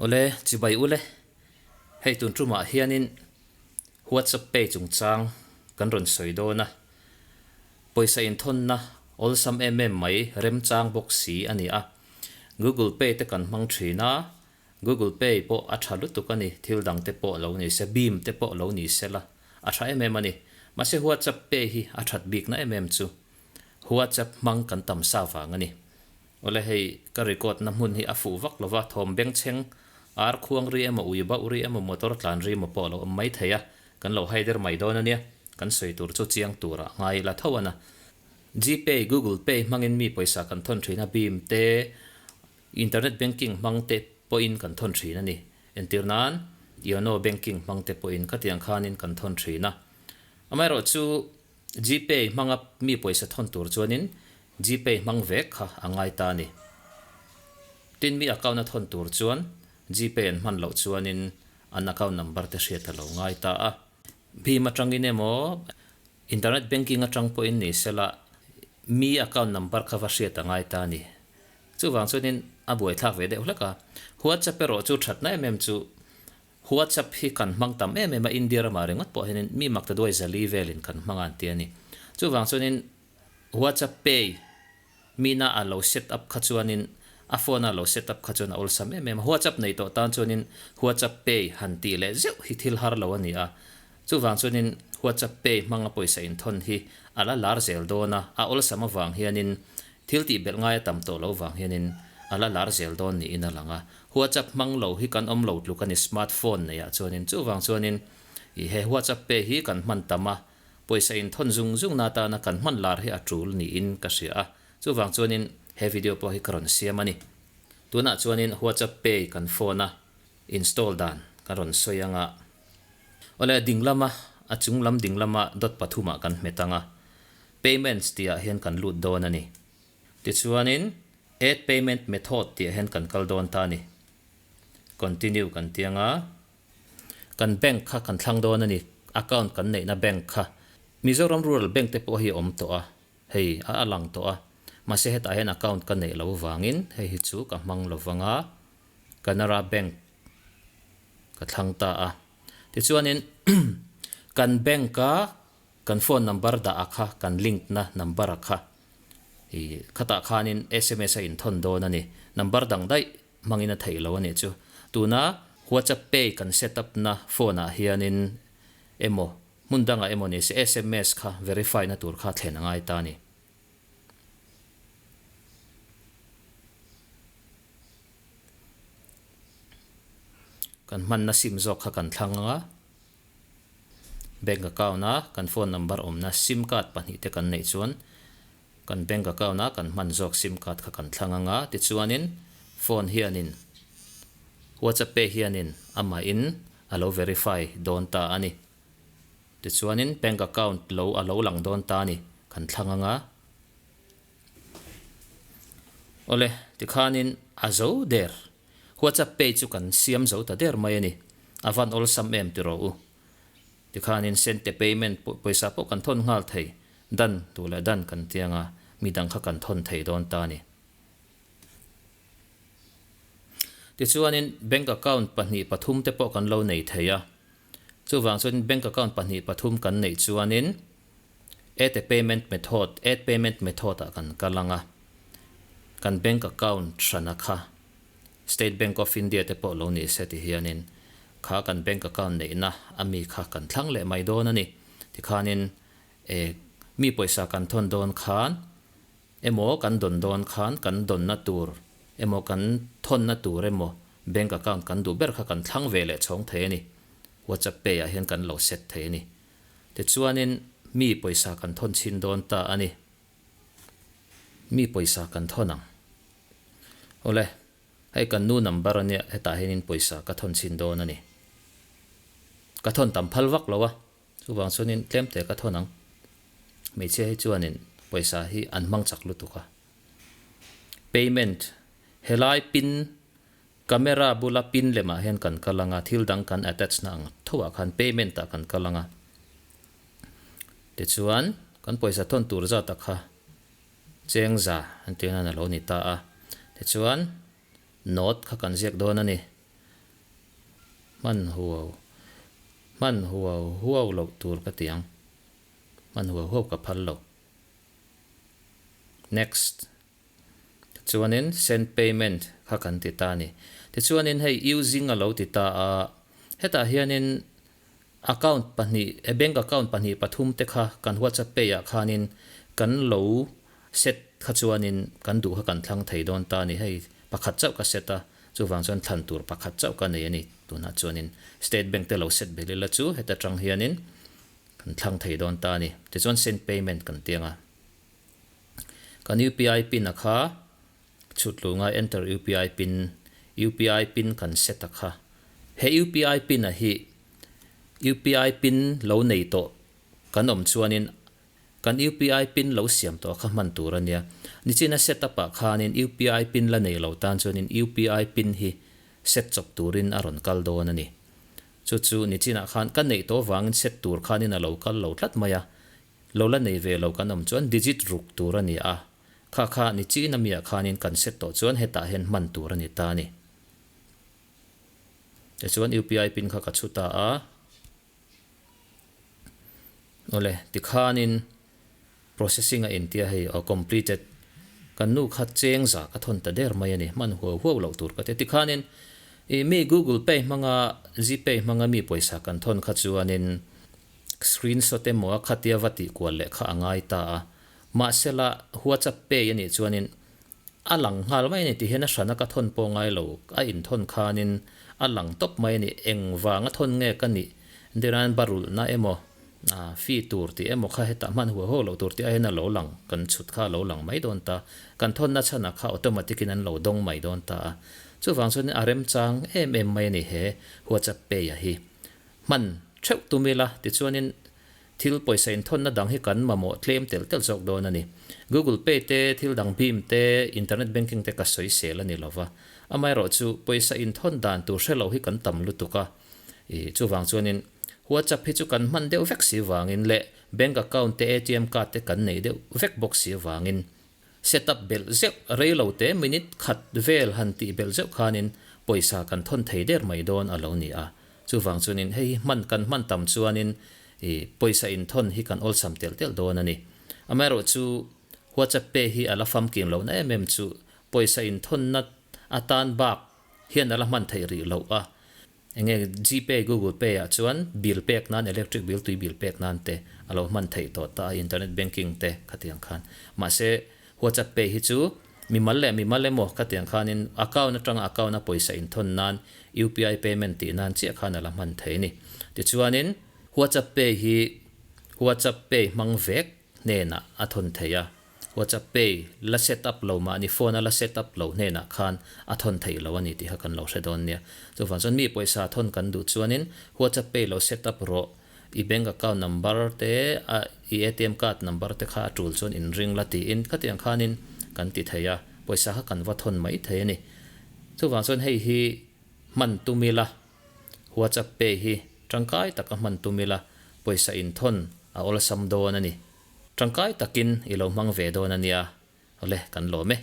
Awle, chibai ule, hei tun tumah hianin WhatsApp Pay chungchang kan rawn sawi dawn a, pawisa inthawnna awlsam em em mai remchang bawk si a ni a, Google Pay te kan hmang thin a, Google Pay pawh a tha lutuk a ni, thil dang te pawh lo ni se, Bhim te pawh lo ni se la, a tha em em a ni. Mahse WhatsApp Pay hi a that bikna em em chu WhatsApp hmang kan tam sa vang a ni. Awle hei ka record na hmun hi a fuh vak lova, thawm bengchheng, ar khuang ri emaw, ui bauh ri emaw, motor tlan ri emaw pawh a lo awm mai thei a, kan lo haider mai dawn a nia, kan sawi tur chu chiang turah ngai ila tho a na. Gpay, Google Pay hmangin mi pawisa kan thawn thin a, Bhim te, Internet banking hmang te pawhin kan thawn thin a ni. Entir nan, Yono banking hmang te pawhin khatiang khanin kan thawn thin a. Amaherawh chu Gpay hmanga mi pawisa thawn tur chuanin Gpay hmang vek kha a ngai ta a ni. Tin mi account a thawn tur chuan Gpay an hman loh chuanin an account number te hriat a lo ngai ta a. Bhim atangin emaw internet banking atang pawhin ni sela mi account number kha va hriat a ngai ta a ni. Chuvang chuanin a buaithlak ve deuh hlek a. WhatsApp erawh chu thatna em em chu WhatsApp hi kan hmang tam em em a, India ramah ringawt pawh hianin mi mak ta duai zali velin kan hmang a an ti a ni. Chuvang chuanin WhatsApp Pay mina a lo set up kha chuanin a phone a lo set up kha chuan a awlsam em em a. WhatsApp nei tawh tan chuanin WhatsApp Pay han tih leh zeuh hi thil har lo a ni a. Chuvang chuanin WhatsApp Pay hmanga pawisa inthawn hi a la lar zel dawn a, a awlsam avang hianin thil tih belh ngai a tam tawh lo vang hianin a la lar zel dawn niin a lang a. WhatsApp hmang lo hi kan awm lo tluk a ni smartphone neiah chuanin. Chuvang chuanin i he WhatsApp Pay hi kan hman tam a, pawisa inthawn zung zung na atana kan hman lar hi a tul niin ka hria a. Chuvang chuanin he video pawh hi ka rawn siam a ni. Tunah chuanin WhatsApp Pay kan phone a install dan ka rawn sawi anga. Awle ding lama a chung lam ding lama dot pathumah kan hmet ang a, Payments tihah hian kan lut dawn a ni. Tichuanin Add Payment Method tihah hian kan kal dawn ta a ni. Continue kan ti ang a, kan bank kha kan thlang dawn a ni, account kan neihna bank kha. Mizoram Rural Bank te pawh hi a awm tawh a, hei a a lang tawh a, mahse hetah hian account ka neih loh vangin hei hi chu ka hmang lo vang a, Canara Bank ka thlang ta a. Tichuanin kan bank a kan phone number dah a kha kan link na number a kha ih khatah khanin sms a inthawn dawn a ni. Number dang daih hmangin a theih lo a nih chu. Tuna WhatsApp pay kan set up na phone ah hianin emaw hmun dangah emaw ni se sms kha verify na tur kha thlen a ngai ta a ni. Kan hmanna sim zawk kha kan thlang ang a, bank account a kan phone number awmna sim card pahnihte kan neih chuan kan bank account a kan hman zawk sim card kha kan thlang ang a, tichuanin phone hianin WhatsApp pay hianin amahin a lo verify dawn ta a ni. Tichuanin bank account lo a lo lang dawn ta a ni, kan thlang ang a. Awle, tikhanin a zo der. WhatsApp page chu kan siam zo ta der mai a ni. A van awlsam em tiraw u. Tikhanin send te payment pawisa pawh kan thawn nghal thei. Dan duh leh dan kan tiang a, midang kha kan thawn thei dawn ta a ni. Tichuanin bank account pahnih pathum te pawh kan lo nei thei a. Chuvang chuanin bank account pahnih pathum kan neih chuanin Add a payment method, Add payment method ah kan kal ang a, kan bank account hrana kha State Bank of India te pawh lo ni se ti hianin kha kan bank account neihna a mi kha kan thlang leh mai dawn a ni. Tikhanin e mi pawisa kan thawn dawn khan emaw kan dawn dawn khan kan dawnna tur emaw kan thawnna tur emaw bank account kan duh ber kha kan thlang ve leh chhawng thei a ni. WhatsApp pay ah hian kan lo set thei a ni. Tichuanin mi pawisa kan thawn chhin dawn ta a ni. Mi pawisa kan thawn ang. Awle, hei kan nu number a nia, hetah hianin pawisa ka thawn chhin dawn a ni. Ka thawn tam phal vak lo a, chuvang chuanin tlem te ka thawn ang. Hmeichhia hi chuanin pawisa hi an hmang chak lutuk a. Payment, helai pin Camera bula pin lemah hian kan kal ang a, thil dang kan attach na ang tho ah khan payment ah kan kal ang a. Tichuan, kan pawisa thawn tur zat ah kha cheng za an tih hian a lo ni ta a. Tichuan, note kha kan ziak dawn a ni. Hman huau hman huau huau loh tur ka ti ang. Hman huau huau ka phal lo. Next. Tichuanin send payment kha kan ti ta a ni. Tichuanin hei using a lo ti ta a, hetah hianin account pahnih, bank account pahnih pathum te kha kan WhatsApp pay ah khanin kan lo set kha chuanin kan duh kha kan thlang thei dawn ta a ni. Hei pakhat chauh ka set a, chuvang chuan thlan tur pakhat chauh ka nei a ni. Tunah chuanin State Bank te lo set belh ila chu heta tang hianin kan thlang thei dawn ta a ni. Tichuan send payment kan ti ang a. Kan UPI pin a kha chhut lunga enter UPI pin UPI pin kan set a kha. He UPI pin a hi UPI pin lo nei tawh kan awm chuanin kan UPI pin lo siam tawh a kha hman tur a nia. Nichina set up ah khanin UPI pin la nei lo tan chuanin UPI pin hi set chawp turin a rawn kal dawn a ni. Chu chu nichinah khan ka neih tawh vangin set tur khanin a lo kal lo tlat mai a. Lo la nei ve lo kan awm chuan digit ruk tur a ni a, kha kha ni chin a miah khanin kan set tawh chuan hetah hian hman tur a ni ta a ni. Tichuan UPI pin kha ka chhu ta a, awle tikhanin processing a intia hei aw completed kan nu kha cheng za ka thawn ta der mai a ni, hman huau huau loh tur ka ti a, tikhanin ih mi Google Pay hmanga Gpay hmanga mi pawisa kan thawn kha chuanin Screenshot emaw a khatia va tih kual leh kha a ngai ta a, mahsela WhatsApp pay a nih chuanin a lang nghal mai a ni tih hian a hrana ka thawn pawh ngai lo, a inthawn khanin a lang tawp mai a ni, engvang a thawn nge ka nih dirain barulhna emaw fee tur tih emaw kha hetah hman huau huau loh tur tih aiin a lo lang, kan chhut kha a lo lang mai dawn ta, kan thawnna chhanah kha automatic in an lo dawng mai dawn ta a, chuvang chuanin a remchang em em mai a ni he WhatsApp pay a hi. Hman theuh tum ila, tichuanin thil pawisa inthawnna dang hi kan mamawh tlem telh telh zawk dawn a ni. Google Pay te, thil dang bim te, internet banking te ka sawi sel a ni lova. Amaherawhchu, pawisa inthawn dan tur hre lo hi kan tam lutuk a. Ih, chuvang chuanin WhatsApp hi chu kan hman deuh vek si vangin leh bank account te, ATM card te kan nei deuh vek bawk si vangin Set up belh zeuh rei lo te minute khat vel han tih belh zeuh khanin pawisa kan thawn thei der mai dawn a lo ni a. Chuvang chuanin hei hi hman kan hman tam chuanin i pawisa inthawn hi kan awlsam telh telh dawn a ni. Amaherawhchu WhatsApp Pay hi a la famkim lohna em em chu pawisa inthawnna atan bak hian a la hman theih rih loh a. Enge Gpay, Google Pay ah chuan bill pek nan, electric bill, tui bill pek nan te a lo hman theih tawh ta a, internet banking te khatiang khan. Mahse, WhatsApp Pay hi chu mimal leh mimal emaw khatiang khanin account atanga account a pawisa inthawn nan UPI payment tih nan chiah khan a la hman thei a ni. Tichuanin, WhatsApp Pay hi WhatsApp Pay hmang vek hnenah a thawn thei a. WhatsApp Pay la set up lo mahni phone a la set up lo hnenah khan a thawn theih lo a ni tih kha kan lo hre dawn nia. Chuvang chuan mi pawisa thawn kan duh chuanin WhatsApp Pay lo set up rawh, i bank account number te a i ATM card number te kha a tul chuan in ring la tiin khatiang khanin kan ti thei a, pawisa kha kan va thawn mai thei a ni. Chuvang chuan hei hi hman tum ila WhatsApp Pay hi tangkai taka hman tum ila pawisa inthawn a awlsam dawn a ni. Tangkai takin i lo hmang ve dawn a nia, awle kan lawm e.